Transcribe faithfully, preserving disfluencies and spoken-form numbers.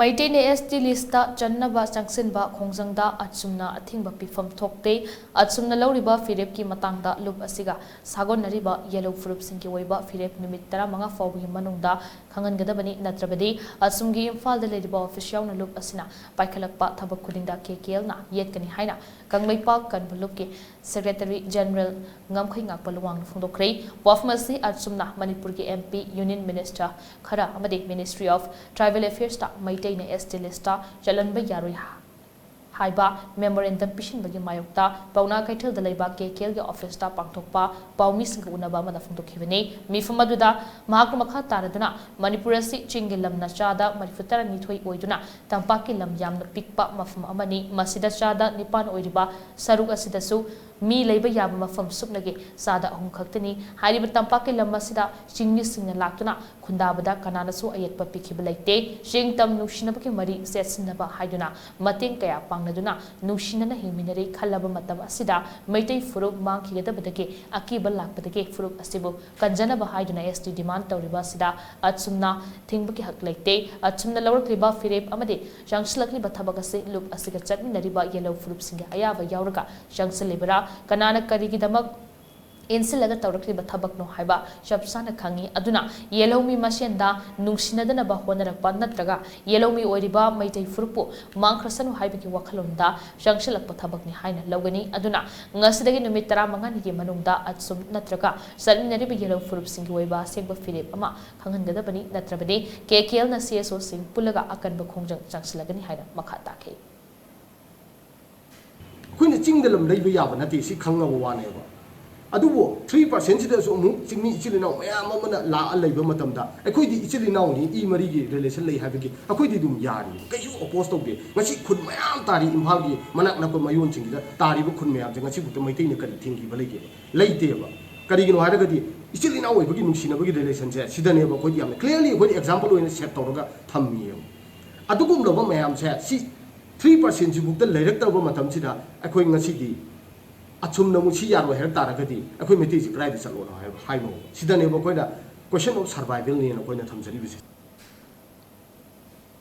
ꯃꯩꯇꯩꯅ S T list ꯆꯟꯅꯕ ꯆꯪꯁꯤꯟꯕ ꯈꯣꯡꯖꯪꯗ ꯑꯆꯨꯝꯅ ꯑꯊꯤꯡꯕ ꯄꯤꯐꯝ ꯊꯣꯛꯇꯦ꯫ ꯑꯆꯨꯝꯅ ꯂꯧꯔꯤꯕ ꯐꯤꯔꯦꯞꯀꯤ ꯃꯇꯥꯡꯗ ꯂꯨꯞ ꯑꯁꯤꯒ ꯁꯥꯒꯣꯟꯅꯔꯤꯕ ꯌꯦꯜꯍꯧ ꯐꯨꯔꯨꯞꯁꯤꯡꯒꯤ ꯑꯣꯏꯕ ꯐꯤꯔꯦꯞ ꯅꯨꯃꯤꯠ ꯇꯔꯥꯃꯉꯥ ꯐꯥꯎꯕꯒꯤ ꯃꯅꯨꯡꯗ ꯈꯪꯍꯟꯒꯗꯕꯅꯤ, ꯅꯠꯇ꯭ꯔꯕꯗꯤ ꯑꯁꯨꯝꯒꯤ ꯏꯝꯐꯥꯜꯗ ꯂꯩꯔꯤꯕ ꯑꯣꯐꯤꯁ ꯌꯥꯎꯅ ꯂꯨꯞ ꯑꯁꯤꯅ ꯄꯥꯏꯈꯠꯂꯛꯄ ꯊꯕꯛ ꯈꯨꯗꯤꯡꯗ ꯀꯦ ꯀꯦ ꯑꯦꯜꯅ ꯌꯦꯠꯀꯅꯤ ꯍꯥꯏꯅ ꯀꯪꯂꯩꯄꯥꯛ ꯀꯟꯕ ꯂꯨꯞꯀꯤ ꯁꯦꯀ꯭ꯔꯦꯇꯔꯤ ꯖꯦꯅꯔꯦꯜ ꯉꯝꯈꯩ ꯉꯥꯛꯄ ꯂꯨꯋꯥꯡꯅ ꯐꯣꯡꯗꯣꯛꯈ꯭ꯔꯦ꯫ ꯋꯥꯐꯝ ꯑꯁꯤ ꯑꯆꯨꯝꯅ ꯃꯅꯤꯄꯨꯔꯒꯤ ꯑꯦꯝ ꯄꯤ, ꯌꯨꯅꯤꯌꯟ ꯃꯤꯅꯤꯁꯇꯔ ꯈꯔ ꯑꯃꯗꯤ ꯃꯤꯅꯤꯁꯇ꯭ꯔꯤ ꯑꯣꯐ ꯇ꯭ꯔꯥꯏꯕꯦꯜ ꯑꯦꯐꯤꯌꯔꯁꯇ ꯃꯩꯇꯩꯅ ꯑꯦꯁ ꯇꯤ ꯂꯤꯁꯇ ꯆꯜꯍꯟꯕ ꯌꯥꯔꯣꯏ ꯍꯥꯏꯕ ꯃꯦꯃꯣꯔꯦꯟꯗꯝ ꯄꯤꯁꯤꯟꯕꯒꯤ ꯃꯥꯌꯣꯛꯇ ꯄꯥꯎꯅꯥ ꯀꯩꯊꯦꯜꯗ ꯂꯩꯕ ꯀꯦ ꯀꯦ ꯑꯦꯜꯒꯤ ꯑꯣꯐꯤꯁꯇ ꯄꯥꯡꯊꯣꯛꯄ ꯄꯥꯎꯃꯤꯁꯤꯡꯒ ꯎꯅꯕ ꯑꯃꯗ ꯐꯣꯡꯗꯣꯛꯈꯤꯕꯅꯤ꯫ ꯃꯤꯐꯝ ꯑꯗꯨꯗ ꯃꯍꯥꯛꯅ ꯃꯈꯥ ꯇꯥꯔꯗꯨꯅ, ꯃꯅꯤꯄꯨꯔ ꯑꯁꯤ ꯆꯤꯡꯒꯤ ꯂꯝꯅ ꯆꯥꯗ ꯃꯔꯤꯐꯨ ꯇꯔꯥꯅꯤꯊꯣꯏ ꯑꯣꯏꯗꯨꯅ ꯇꯝꯄꯥꯛꯀꯤ ꯂꯝ ꯌꯥꯝꯅ ꯄꯤꯛꯄ ꯃꯐꯝ ꯑꯃꯅꯤ꯫ ꯃꯁꯤꯗ ꯆꯥꯗ ꯅꯤꯄꯥꯟ ꯑꯣꯏꯔꯤꯕ ꯁꯔꯨꯛ ꯑꯁꯤꯗꯁꯨ ꯃꯤ ꯂꯩꯕ ꯌꯥꯕ ꯃꯐꯝ ꯁꯨꯞꯅꯒꯤ ꯆꯥꯗ ꯑꯍꯨꯝ ꯈꯛꯇꯅꯤ꯫ ꯍꯥꯏꯔꯤꯕ ꯇꯝꯄꯥꯛꯀꯤ ꯂꯝ ꯑꯁꯤꯗ ꯆꯤꯡꯃꯤꯁꯤꯡꯅ ꯂꯥꯛꯇꯨꯅ ꯈꯨꯟꯗꯥꯕꯗ ꯀꯅꯥꯅꯁꯨ ꯑꯌꯦꯠꯄ ꯄꯤꯈꯤꯕ ꯂꯩꯇꯦ꯫ ꯆꯤꯡ ꯇꯝ ꯅꯨꯡꯁꯤꯅꯕꯒꯤ ꯃꯔꯤ ꯆꯦꯠꯁꯤꯟꯅꯕ ꯍꯥꯏꯗꯨꯅ ꯃꯇꯦꯡ ꯀꯌꯥ ꯄꯥꯡꯅꯗꯨꯅ ꯅꯨꯡꯁꯤꯅꯅ ꯍꯤꯡꯃꯤꯟꯅꯔꯤ꯫ ꯈꯜꯂꯕ ꯃꯇꯝ ꯑꯁꯤꯗ ꯃꯩꯇꯩ ꯐꯨꯔꯨꯞ ꯃꯥꯡꯈꯤꯒꯗꯕꯗꯒꯤ ꯑꯀꯤꯕ ꯂꯥꯛꯄꯗꯒꯤ ꯐꯨꯔꯨꯞ ꯑꯁꯤꯕꯨ ꯀꯟꯖꯅꯕ ꯍꯥꯏꯗꯨꯅ ꯑꯦꯁ ꯇꯤ ꯗꯤꯃꯥꯟ ꯇꯧꯔꯤꯕ ꯑꯁꯤꯗ ꯑꯆꯨꯝꯅ ꯊꯤꯡꯕꯒꯤ ꯍꯛ ꯂꯩꯇꯦ꯫ ꯑꯆꯨꯝꯅ ꯂꯧꯔꯛꯂꯤꯕ ꯐꯤꯔꯦꯞ ꯑꯃꯗꯤ ꯆꯪꯁꯤꯜꯂꯛꯂꯤꯕ ꯊꯕꯛ ꯑꯁꯤ ꯂꯨꯞ ꯑꯁꯤꯒ ꯆꯠꯃꯤꯟꯅꯔꯤꯕ ꯌꯦꯜꯍꯧ ꯐꯨꯔꯨꯞꯁꯤꯡꯒꯤ ꯑꯌꯥꯕ ꯌꯥꯎꯔꯒ ꯆꯪꯁꯤꯜꯂꯤꯕꯔꯥ, ꯀꯅꯥꯅ ꯀꯔꯤꯒꯤꯗꯃꯛ ꯏꯟꯁꯤꯜꯂꯒ ꯇꯧꯔꯛꯂꯤꯕ ꯊꯕꯛꯅꯣ ꯍꯥꯏꯕ ꯆꯞ ꯆꯥꯅ ꯈꯪꯏ꯫ ꯑꯗꯨꯅ ꯌꯦꯜꯍꯧꯃꯤ ꯃꯁꯦꯟꯗ ꯅꯨꯡꯁꯤꯅꯗꯅꯕ ꯍꯣꯠꯅꯔꯛꯄ ꯅꯠꯇ꯭ꯔꯒ ꯌꯦꯜꯍꯧꯃꯤ ꯑꯣꯏꯔꯤꯕ ꯃꯩꯇꯩ ꯐꯨꯔꯨꯞꯄꯨ ꯃꯥꯡꯈ꯭ꯔꯁꯅꯨ ꯍꯥꯏꯕꯒꯤ ꯋꯥꯈꯜꯂꯣꯟꯗ ꯆꯪꯁꯤꯜꯂꯛꯄ ꯊꯕꯛꯅꯤ ꯍꯥꯏꯅ ꯂꯧꯒꯅꯤ꯫ ꯑꯗꯨꯅ ꯉꯁꯤꯗꯒꯤ ꯅꯨꯃꯤꯠ ꯇꯔꯥꯃꯉꯥꯅꯤꯒꯤ ꯃꯅꯨꯡꯗ ꯑꯆꯨꯝ ꯅꯠꯇ꯭ꯔꯒ ꯆꯠꯃꯤꯟꯅꯔꯤꯕ ꯌꯦꯜꯍꯧ ꯐꯨꯔꯨꯞꯁꯤꯡꯒꯤ ꯑꯣꯏꯕ ꯑꯁꯦꯡꯕ ꯐꯤꯔꯦꯞ ꯑꯃ ꯈꯪꯍꯟꯒꯗꯕꯅꯤ, ꯅꯠꯇ꯭ꯔꯕꯗꯤ ꯀꯦ ꯀꯦ ꯑꯦꯜꯅ ꯁꯤ ꯑꯦꯁ ꯑꯣꯁꯤꯡ ꯄꯨꯜꯂꯒ ꯑꯀꯟꯕ ꯈꯣꯡꯖꯪ ꯆꯪꯁꯤꯜꯂꯒꯅꯤ ꯍꯥꯏꯅ ꯃꯈꯥ ꯇꯥꯈꯤ꯫ ꯑꯩꯈꯣꯏꯅ ꯆꯤꯡꯗ ꯂꯝ ꯂꯩꯕ ꯌꯥꯕ ꯅꯠꯇꯦ, ꯁꯤ ꯈꯪꯉꯕ ꯋꯥꯅꯦꯕ꯫ ꯑꯗꯨꯕꯨ ꯊ꯭ꯔꯤ ꯄꯥꯔꯁꯦꯟꯁꯤꯗꯁꯨ ꯑꯃꯨꯛ ꯆꯤꯡꯃꯤ ꯏꯆꯤꯜ ꯏꯅꯥꯎ ꯃꯌꯥꯝ ꯑꯃꯅ ꯂꯥꯛꯑ ꯂꯩꯕ ꯃꯇꯝꯗ ꯑꯩꯈꯣꯏꯗꯤ ꯏꯆꯤꯜ ꯏꯅꯥꯎꯅꯤ, ꯏ ꯃꯔꯤꯒꯤ ꯔꯤꯂꯦꯁꯟ ꯂꯩ ꯍꯥꯏꯕꯒꯤ ꯑꯩꯈꯣꯏꯗꯤ ꯑꯗꯨꯝ ꯌꯥꯔꯤ, ꯀꯩꯁꯨ ꯑꯣꯄꯣꯁ ꯇꯧꯗꯦ꯫ ꯉꯁꯤ ꯈꯨꯟ ꯃꯌꯥꯝ ꯇꯥꯔꯤ ꯏꯝꯐꯥꯜꯒꯤ ꯃꯅꯥꯛ ꯅꯛꯄ ꯃꯌꯣꯟꯁꯤꯡꯁꯤꯗ ꯇꯥꯔꯤꯕ ꯈꯨꯟ ꯃꯌꯥꯝꯁꯦ ꯉꯁꯤꯐꯥꯎꯗ ꯃꯩꯇꯩꯅ ꯀꯔꯤ ꯊꯤꯡꯈꯤꯕ ꯂꯩꯒꯦꯕ? ꯂꯩꯇꯦꯕ꯫ ꯀꯔꯤꯒꯤꯅꯣ ꯍꯥꯏꯔꯒꯗꯤ ꯏꯆꯤꯜ ꯏꯅꯥꯎ ꯑꯣꯏꯕꯒꯤ ꯅꯨꯡꯁꯤꯅꯕꯒꯤ ꯔꯤꯂꯦꯁꯟꯁꯦ ꯁꯤꯗꯅꯦꯕ ꯑꯩꯈꯣꯏꯗꯤ ꯌꯥꯝꯅ ꯀ꯭ꯂꯤꯌꯥꯔꯂꯤ ꯑꯩꯈꯣꯏꯗꯤ ꯑꯦꯛꯖꯥꯝꯄꯜ ꯑꯣꯏꯅ ꯁꯦꯠ ꯇꯧꯔꯒ ꯊꯝꯃꯤꯌꯦꯕ꯫ ꯑꯗꯨꯒꯨꯝꯂꯕ ꯃꯌꯥꯝꯁꯦ ꯁꯤ ꯊ꯭ꯔꯤ ꯄꯥꯔꯁꯦꯟꯁꯤꯐꯥꯎꯗ ꯂꯩꯔꯛꯇ꯭ꯔꯕ ꯃꯇꯝꯁꯤꯗ ꯑꯩꯈꯣꯏ ꯉꯁꯤꯗꯤ ꯑꯁꯨꯝꯅ ꯑꯃꯨꯛ ꯁꯤ ꯌꯥꯔꯣꯏ ꯍꯥꯏꯔꯛ ꯇꯥꯔꯒꯗꯤ ꯑꯩꯈꯣꯏ ꯃꯩꯇꯩꯁꯤ ꯀꯗꯥꯏꯗ ꯆꯠꯂꯣꯅꯣ ꯍꯥꯏꯕ ꯍꯥꯏꯅꯣꯕ꯫ ꯁꯤꯗꯅꯦꯕ ꯑꯩꯈꯣꯏꯅ question of survivalꯅꯦꯅ ꯑꯩꯈꯣꯏꯅ ꯊꯝꯖꯔꯤꯕꯁꯦ꯫